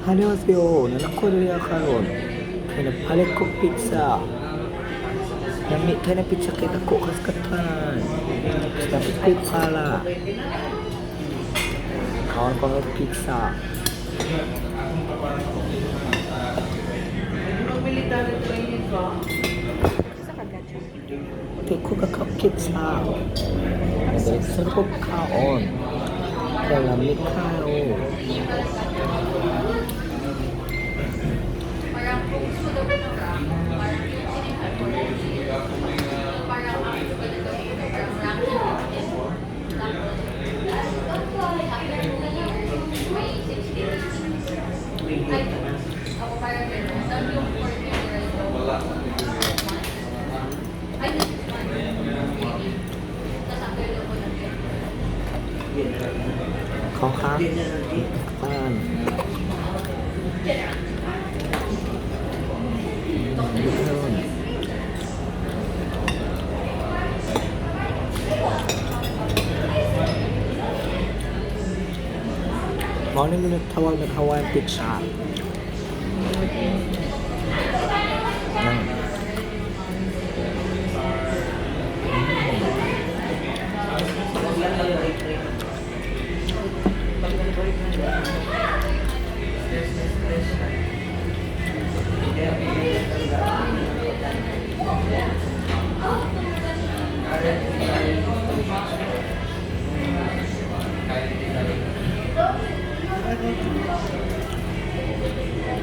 안녕하세요. Naa ko diri karon. Kay nagpalit ko pizza. Lami kay na pizza kay dako kaskatan. Tapos ko'y pala. Kaon ko ng pizza. Military training ka? Sa kagatsa. Kay ko ka pizza. Sa ko kaon. Kay lami kayo. Parang kung gusto daw ng rank, parang yung sinihan parang ang gusto daw ito, parang ranking din. Tapos, after 2 years, may 60 days. Ay, ako parang gano'n. Tapos yung fourth year daw, 1 month. Ay, 6 months. Maybe. Tapos after daw ko lang yun. Kaon ka? Pan. Yun. Mao ni mo tawag nag Hawaiian pizza. Nang. Huwag lang kayo i-train. Pag nag-break na siya, stress na stress siya. Kaya hindi na talaga ako.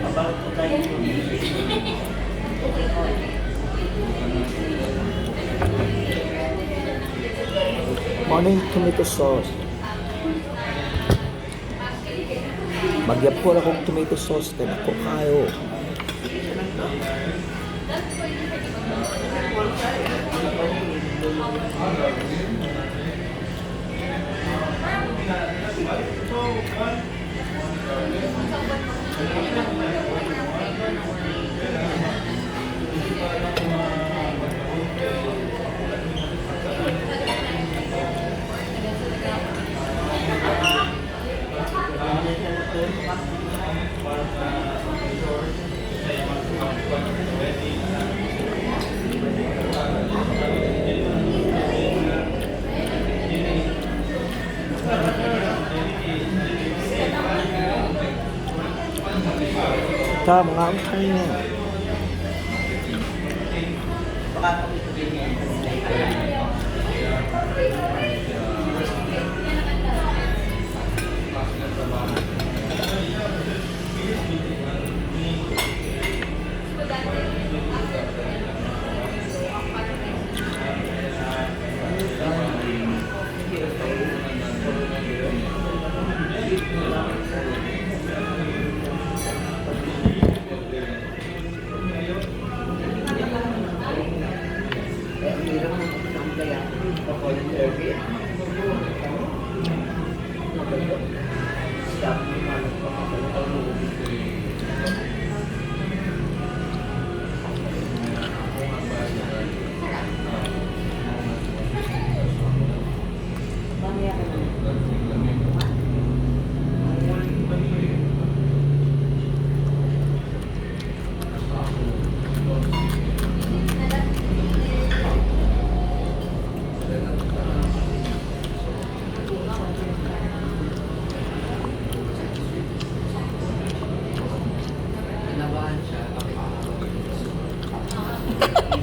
About to tayo. Mao ni tomato sauce. Magyapol akong tomato sauce kay dako kayo. Ta, mga antay niya. Baka kami ito. Eh, ang hirap ng kaya, pa-voluntary. Stop mo na. Mamaya ka na. Kinabahan siya. Bakit?